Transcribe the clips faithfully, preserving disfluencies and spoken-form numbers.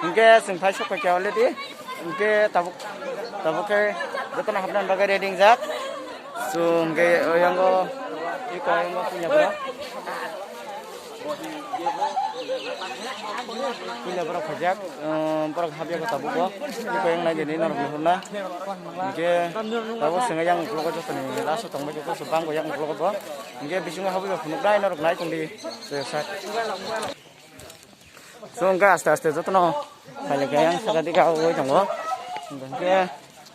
Hingke chwng phai sok kha already. Hingke tabuk, tabuk khe jotono hapna bagwi ready wngjak. So hingke oyango iko oyango puila borok. Puila borok khaijak, um, borok hapya kha tabuk bo. Iko yang nai gini norok nuhurna. Hingke tabuk chwng yang uklogo jotoni last o tongbai khe so bangbo yang uklogo bo. Hingke bisingo habwi bo phunuknai norok nai tongdi. So, sa- So, hingke aste aste jotono phailai khe yang saka dika oi tongo. Hingke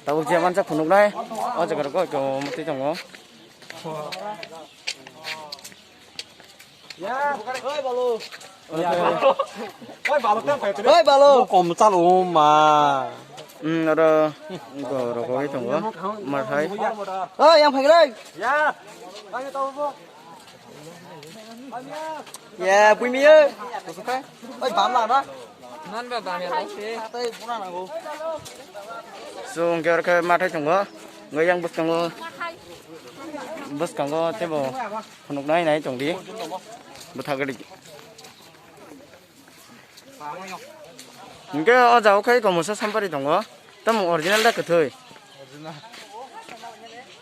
tabuk je manjak phunuknai o jaga rok khe mwtwi tongo. Oi, balo. Oi, balo. Kom chalo ma. Hmm, oro go rogo oi tongo. Mathai. Oi, yang phailai. Ya. Ya, bui miye. Oi, bam la na. Nan ba bam ya, tei. Tei buna nango. So, hingke oro khe mathai tongo. Hingke yang bwskango, bwskango teibo phunuknai nai tongdi. Bwthak gari. Hingke o jaga khe iko mosa sampari tongo. Tamo original da kwthwi?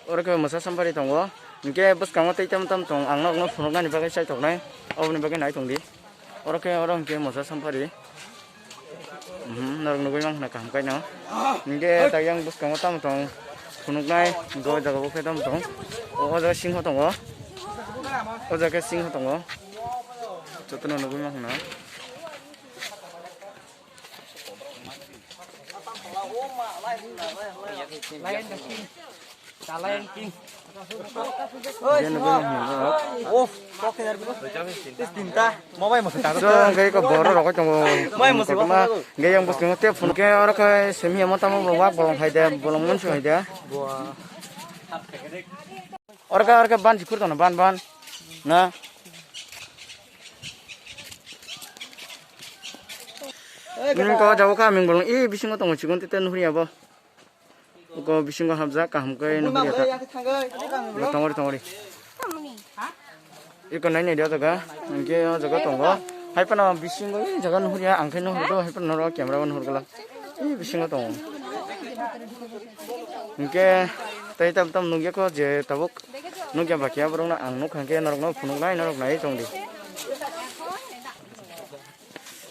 Oro khe mosa sampari tongo. Hingke bwskango tei tamo tamo tong, ang norokno phunuknani bagwi chai toknai. Oboni bagwi nai tongdi. Oro khe oro hingke mosa sampari. Mhm, norok nugwi mankha kaham kaino. Hingke tei yang bwskango tamo tong phunuknai, hingke o jaga o khe tamo tong. O jaga singho tongo. O jaga khe singho tongo. Jotono nugwi mankha. Hingke iko borok rok tongo. Hingke yang bwskango tei phunukhe oro khe simi amo tamo bo wak bolong hai de, bolong monso hai de. Oro khe, oro khe ban si khur tono, ban, ban. Na. Nung to jago kha aming bolong. I bisingo tongo chikon tete nuhri abo. Uko bisingo hapjak kaham khe nuhri ata. Tongori, tongori. Iko nai nai dia jaga. Hingke o jaga tongo. Hai phano bisingo i jaga nuhri ang khe nuhri do. Hai phano noro camera o nuhur gala. I bisingo tongo. Hingke tei tam tam nugya ko je tabuk. Nukya bakya borokno ang nukha hingke norokno phunuknai norok nai tongdi.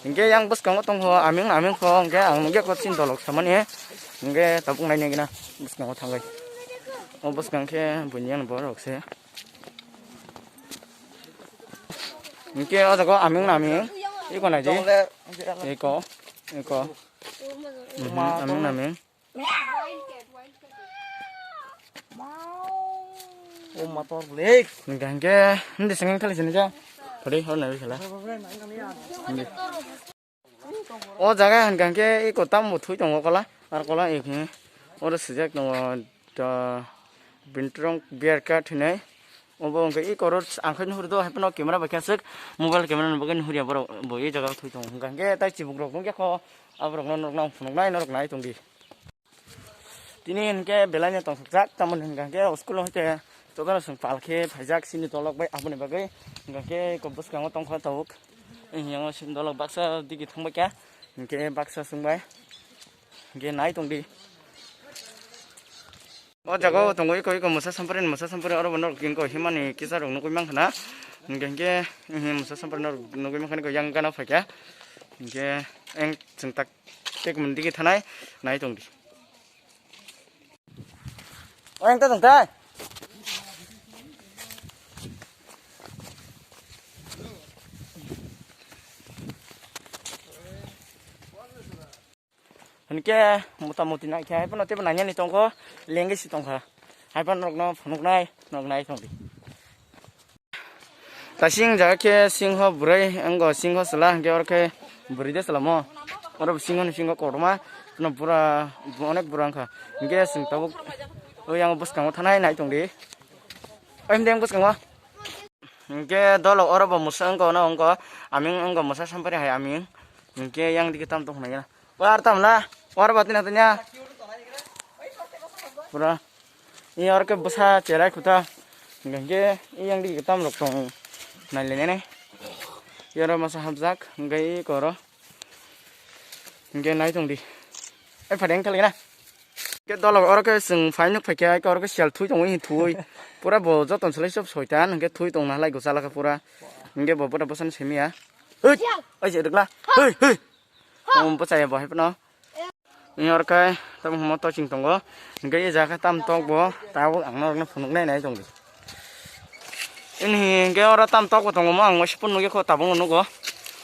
Hingke yang bwskango tongkho aming aming kho hingke ang nukya ko chini dolok samani. Hingke tabuk nai nai gina bwskango thangwi. O bwskang khe buini yang borok se. Hingke o jaga aming aming iko nai di. Iko, iko. Mhm, aming aming. O motor bwlek. Hingke, hingke, hindi sengeng thali sini ja. Thodi, hor nai khala. Hindi. O jaga hingke, hingke, iko tam bo thui tongo kola, ar kola, ik, hmm. Oro sijak tongo, to, Bintrong beer cat hinai. Obo hingke, iko ro, ang khe nuhur do, hai phano camera bai khe aswk, mobile camera ni bagwi nuhur ya borok, bo, e jaga thui tongo. Hingke, hingke, tai chibuk rok, hingke ko, aborok no, norok no, phunuk nai, norok nai tongdi. Tini hinkhe belai no tongthokjak, tamoni hinkhe school o hinkhe jotono chwng pal khe phaijak chini dolok bai aboni bagwi. Hinkhe eko bwskango tongkha tabuk. Hinkhe chini dolok baksa digi thangbai kha, hinkhe baksa chwngbai. Hinkhe nai tongdi. O jaga o tongo eko eko mwsa sampari ni mwsa sampari oro bo norok hinkhe himani kisa rok nugwi mankha na. Hinkhe hinkhe mwsa sampari norok nugwi mankha yang gana phaikha. Hinkhe eng chwng tak. Tek mundigi thanai nai tongdi. Oyang ta tongtai. Hinkhe mota moti naikhe hai phano tebo nanyani tongkho, lengwi si tongkha. Hai phano norokno phunuknai, norok nai tongdi. Tasing jaga khe singho bwrwi, wngkha singho chwla, hinkhe oro khe bwrwi de chwla mo. Oro bo singho ni bisingo kotorma, no bura, onek bura wngkha. Hinkhe chwng tabuk, o yang bwskango thanai nai tongdi. O himde yang bwskango. Hinkhe dolo oro bo mwsa wngkha, ono wngkha, aming wngkha mwsa sampari hai aming. Hinkhe yang dikhe tam tong khna ya. War tam na, war ba tina tanya. Pura. Iya oro khe bwsa cherai khuta. Hingke iya yang di tam rok tong. Nai le nene. Iya oro masa hapjak, hingke iko oro. Hingke nai tong di. Ai, phadeng thali na. Hingke dolok oro ke chwng phai nuk phaikha, ai, oro ke sial thui tongo, hi thui. Pura bo joton selai sob soitan, hingke thui tong na halai go chala kha pura. Hingke bo pura bwsano simi ya. Hei, ai, je rwgla. Hei, hei. Om bwchaya bo hai phano. Ini oro ke tamo hwnma toching tongo. Hingke e jaga tam tok bo, tabuk ang norokno phunuk nai nai tong di. Ini hingke oro tam tok bo tongo, mo ang waisa phano nugui kho, tabuk nugo.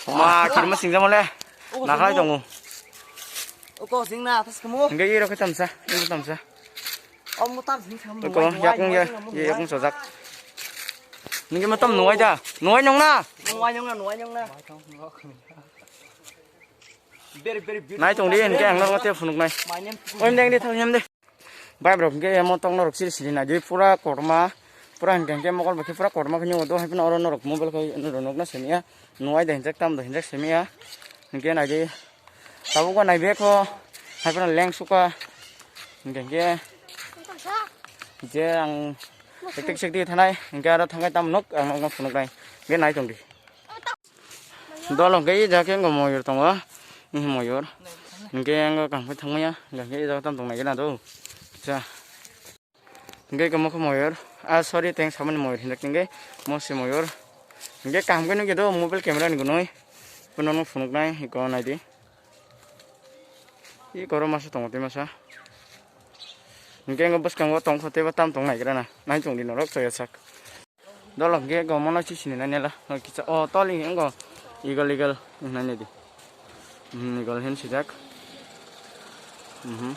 Ma kirma singjamo le. Nakhai tongo. Oko singna atas kemo. Hingke iro ke tamsa, iro tamsa. Om mo tam sing sam. Oko yakung ya, ye yakung sojak. Ningke mo tam nuai da. Nuai nyong na. Nuai nyong na, nuai nyong na. Nai tong di, hingke ang norokno te phunuk nai. Oim deng di, thang hem de. Bai bro, hingke mo tong norok siri siri nai di, pura korma, pura hingke hingke mokol bakhe pura korma khe nyo do, hai phano oro norok mobile khai norok nokna simi ya, nuai da hinjak tam da hinjak simi ya, hingke nai di, tabuk nai bek ho, hai phano leng suka, hingke hingke je ang sektik sektik thanai, hingke aro thangai tam nuk, ang nokno phunuk nai, hingke nai tong di. Dol hwnkhe e jaga khe wngkha moyur tongo, moyur. Hwnkhe ang kaham khe thangmaya, hwnkhe e jaga tamo tong naikhe na do. Sa. Hwnkhe eko mokhe moyur. Ah, sorry, teng samani moyur hinjak hwnkhe mosi moyur. Hwnkhe kaham khe nukya do mobile camera ni gunui. Bono phunuknai eko naidi. Eko oro masa tongo tei masa. Hwnkhe eko bwskango tongkha teibo tamo tong naigra na. Nai tongdi norok choya sak. Dolok ge go mono si sini nani la. Kisa o toli ngo eagle eagle nani di. Hmm, eagle hen sijak. Mhm.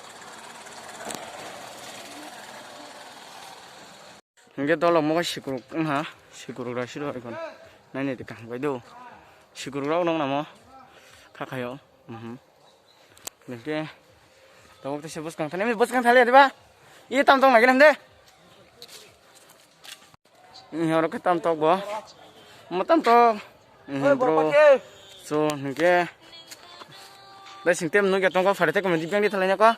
Hingke dolok mo sikuruk wngha, sikuruk ra siro ikon. Nani di kaham bai do. Sikuruk rok nong namo. Khakhayo. Mhm. Hingke tabuk teisa bwskang thani, bwskang thali diba? Iye tam tong nai gini de. Ini oro khe tam tok bo. Mo tam tok. Ini bro. So hingke. Dai sing tem nugya tongko phare te komedi bang di thalai nako.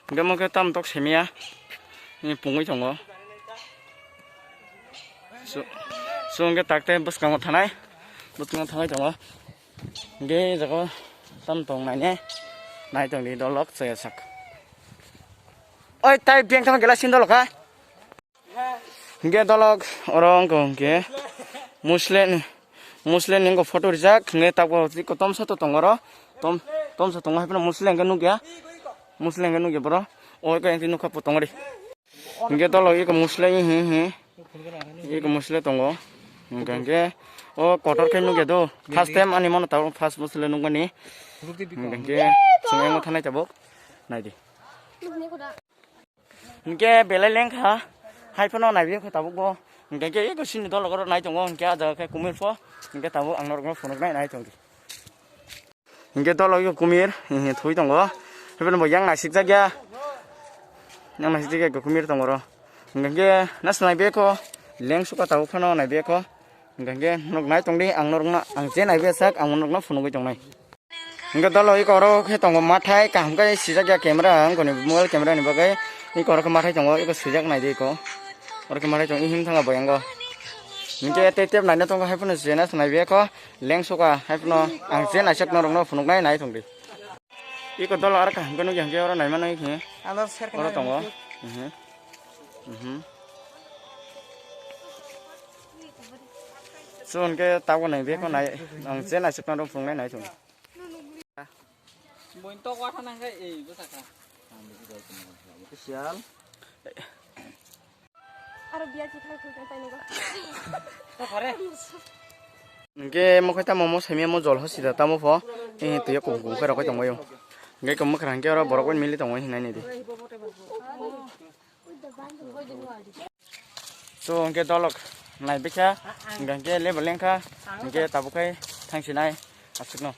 Hingke mo khe tam tok semiya. Ni pungwi tongo. So, so hingke takte bwskango thanai. Bwskango thanai tongo. Hingke jago tam tong nai ne. Nai tong di dolok chaya sak. Oi tai beng thang gela sin dolok ha. Hingke dolok oro wngkha hingke Muslim, Muslim ni wngkha photo rijak hingke tabuk twi kotomsa to tongo oro. Tom, tomsa tongo hai phano Muslim hingke nukya. Muslim hingke nukya boro. O khe nukha po tongo ri. Hingke dolok eko Muslim hi hi. Eko Muslim tongo. Hingke hingke o kotor khe nukya do. First time ani mono tabuk first Muslim nukmani. Hingke hingke chwng thanai tabuk. Naidi. Hingke belai lengkha, hai phano naibi kho tabuk bo. Hingke khe eko sini dolok oro nai tongo, hingke ah jaga khe kumui pho, hingke tabuk ang norokno phunuknai nai tongdi. Hingke dolok eko kumir, hihi thui tongo. Hai phano bo yang naisik jak ya. Yang naisik jak ya eko kumir tongo oro. Hingke nas naibi kho, leng suka tabuk phano naibi kho. Hingke norok nai tongdi, ang norokno, ang je naibi sak, ang norokno phunugui tongnai. Hingke dolo eko oro khe tongo mathai kaham khe sijak ya camera, ang koni mobile camera ni bagwi eko oro khe mathai tongo, eko sijak nai di eko. Oro khe mathai tongo, ihim thanga boyango. Hingke tei tep naina tongo, hai phano je nas naibi eko, leng suka, hai phano ang je naisik norokno phunuknai nai tongdi. Eko dolo aro kaham khe nukya hingke oro naima nai khe. Oro tongo. Mhm. Mhm. So hingke tabuk nai beko nai, ang je naisik norok phunuknai nai tong. Boin tok watha nang khe, ei, bwsakha. Sial. Aro biya chithai khulkhe tainwgo. Hingke mo khe tamo mo saimya mo jol hosi da tamo pho. Eh, tuya kung kung khe rokoi tongbaio. Hingke kamo khara hingke oro borok bai mili tongo hinai ni di. So hingke dolok nai bikha, hingke hingke level lengkha, hingke tabuk khai thangsi nai aswkno.